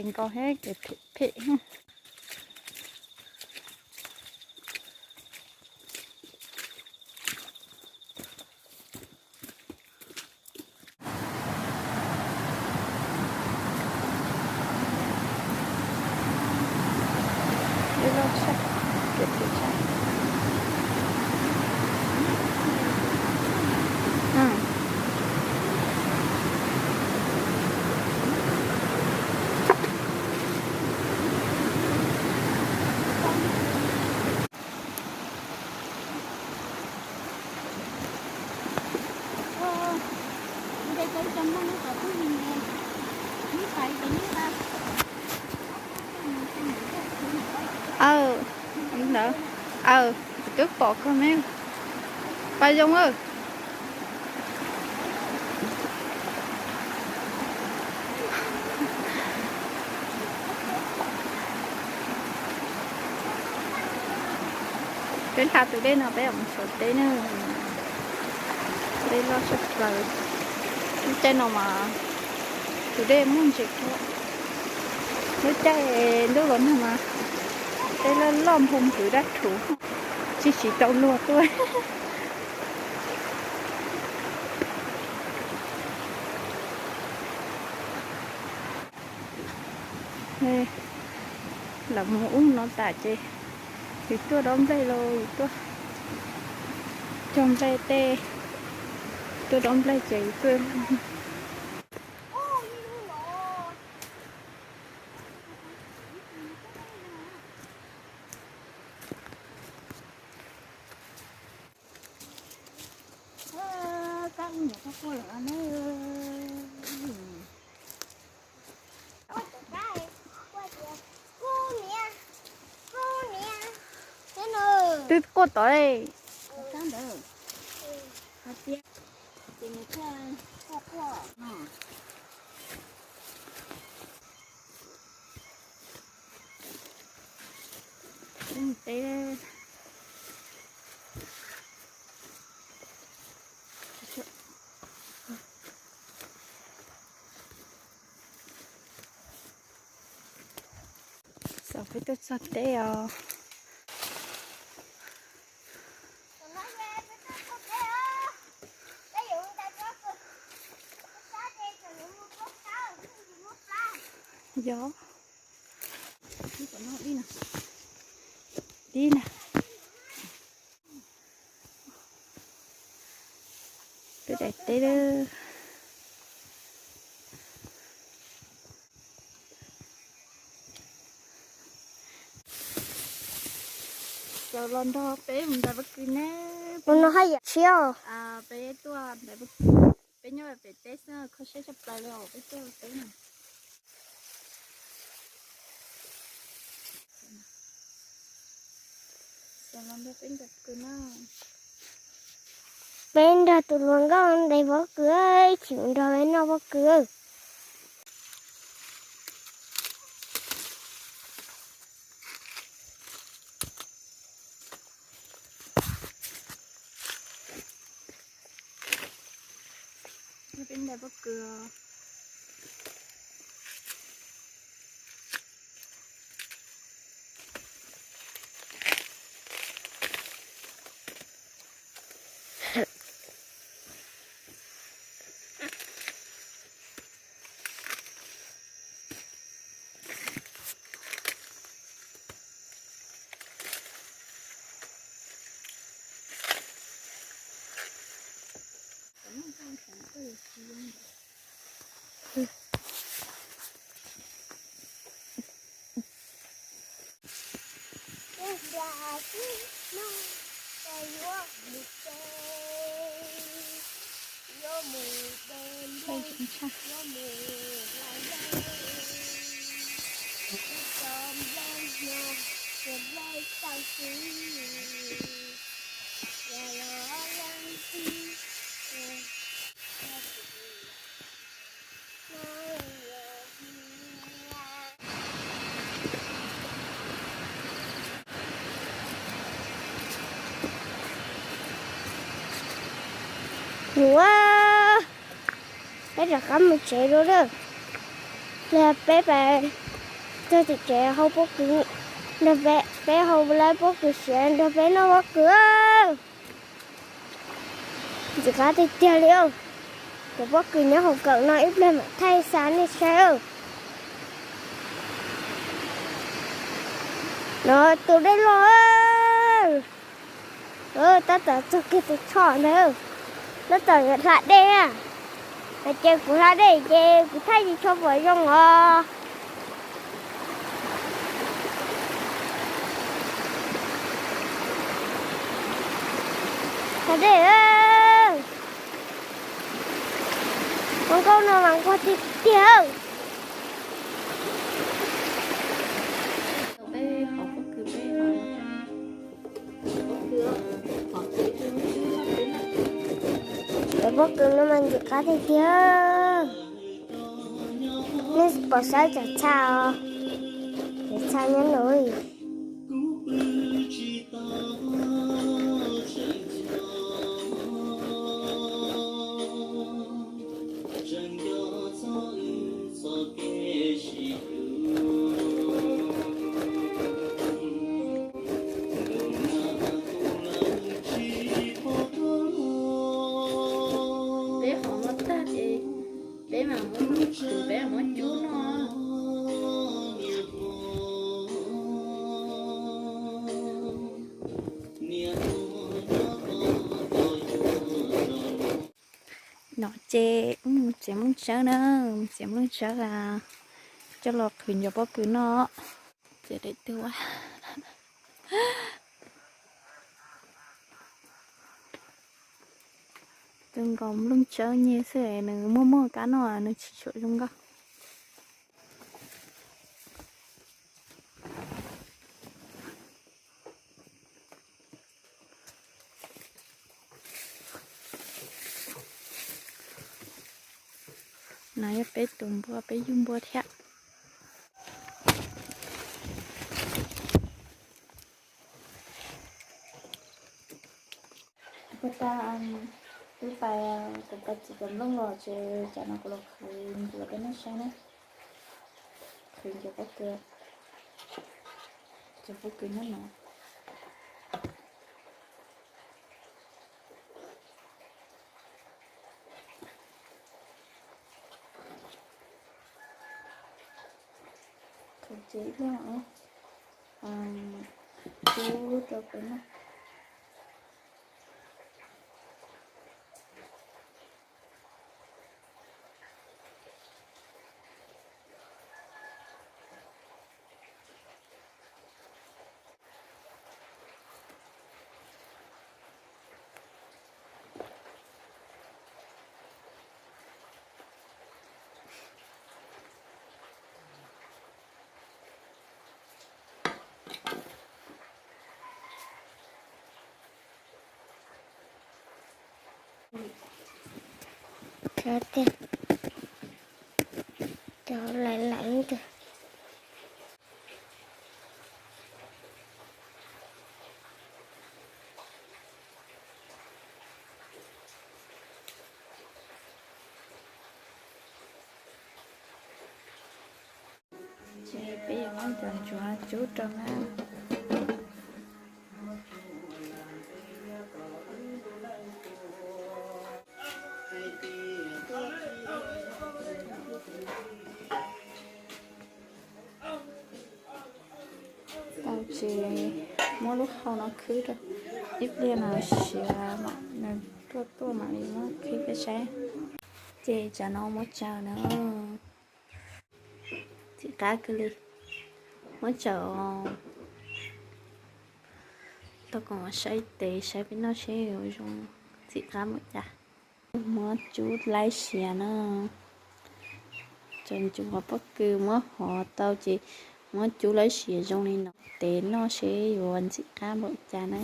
Ces nkaus thiab kev phem phem. Aw, ntawd, aw, twb pom kawg me. Pais zoo lawm. Peb nqa tus dej no peb mus xyuas teb na. Dej loj tshaj plaws. Lub caij no mas tus dej muaj ntses kawg. Lub caij ntuj los nag mas dej loj loj nphau nphwv dab rhuv, tsis siv tau luag tuaj. Lawv mus ub no tas ces yus tuaj dob nplej los yus tuaj cog nplej tej, tuaj dob nplej ces yus tuaj. Twb quaj tod. Xav peb tuaj txog teb os. Yog. Dib na. Peb daim teb lawm. Los nrog peb mus ntais pob kws ne. Mus no haj yam tshiab. Peb tuaj ntais, peb nyob pem teb xwb kho siab tshaj plaws li os peb tuaj teb no. Peb nrog tus hluas nkauj ntais pob kws, ib chim mus nrog peb noj pob kws. Peb ntais pob kws. Ua, peb rov qab mus tsev dua lawm. Peb pais Txog tim tsev hau pob kws nrog peb, peb hau lawv pob kws siav nrog peb noj pob kws. Ntxim qab tiag tiag li. Cov pob kws nyob hauv kawm no ib pliag mam thaij xa nej saib. No tus dej loj, tab tom txog kiag tus tsho ntawd, tab tom yuav hla dej na. Ces kuv hla dej ces kuv thaij tsis tshua pom zoo os. Hla dej, hluas nkauj no mas nquag tiag tiag. Cov pob kws no mas ntxim qab tiag tiag. Nej pom saib cov txha os, cov txha nyob no. Peb hov no tag ces peb mam muab, peb mam muab cub noj. No ces wb mus txiav nplooj tsawb na, mus txiav nplooj tsawb coj los qhwv cov pob kws noj. Txiav daim twg ua Tus nkaus nplooj tsawb nyiaj xwb, nws muaj muaj kab noj nws tsis tshua zoo nkauj. No yog peb tus npua, peb yug npua thiab. Puag ta, twb pais, kuv pais txiav cov nplooj los ces tsam no kuv los qhwv ncuav rau nej saib na. Qhwv ncuav pob kws, cov pob kws nyob no. Qhwv ces ib pliag mam cub rau peb noj. Cov tiag, cov laim laim ntag. Ces peb yuav muab cov ntsuav cub rau na. Tau ces muab lub hau no khwb rau, ib pliag no siav mam, nws tuaj tuaj mam li muab khwb peb saib. Ces tsam no muab tsaws na. Ntxim qab kawg li. Muab tsaws os. Tau koom saib tes saib peb noj seb yuav zoo ntxim qab npaum cas. Muab cub laib siav na. Cov ntsuav pob kws muab hov tau ces muab cub laib siav zoo li no tes noj seb yuav ntxim qab npaum cas na.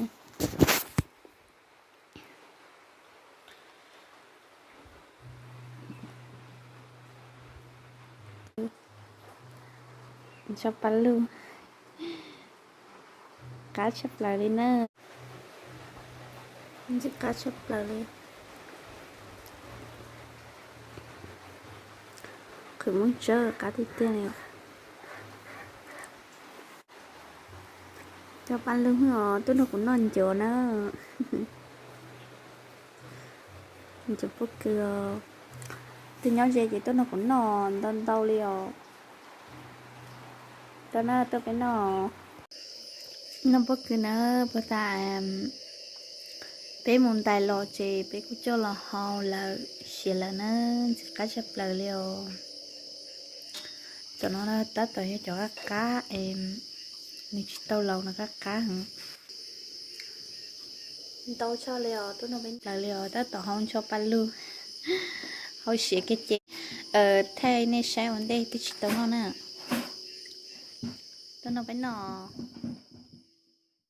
Tso pa lug. Qab tshaj plaws li na. Ntxim qab tshaj plaws li. Qhwv Hmoob Tsawb qab tiag tiag li. Cov paj lug os, tuaj nrog kuv noj ncuav na. Ncuav pob kws os. Tus nyob ze ces tuaj nrog kuv noj ntau ntau li os. Rau na, tuaj peb noj. Noj pob kws na, puag ta peb mus ntais los ces peb kuj coj los hau lawm, siav lawm na, ntxim qab tshaj plaws li os. Cov no tab tom yog cov qab qab es nws tsis tau laus no, qab qab heev. Ntau tshaj li os, tuaj noj peb plaws li os, tab tom hau ntsho paj lug, hau siav kiag ces thaij nej saib ua ntej twb tsis tau noj na. Tuaj noj peb noj.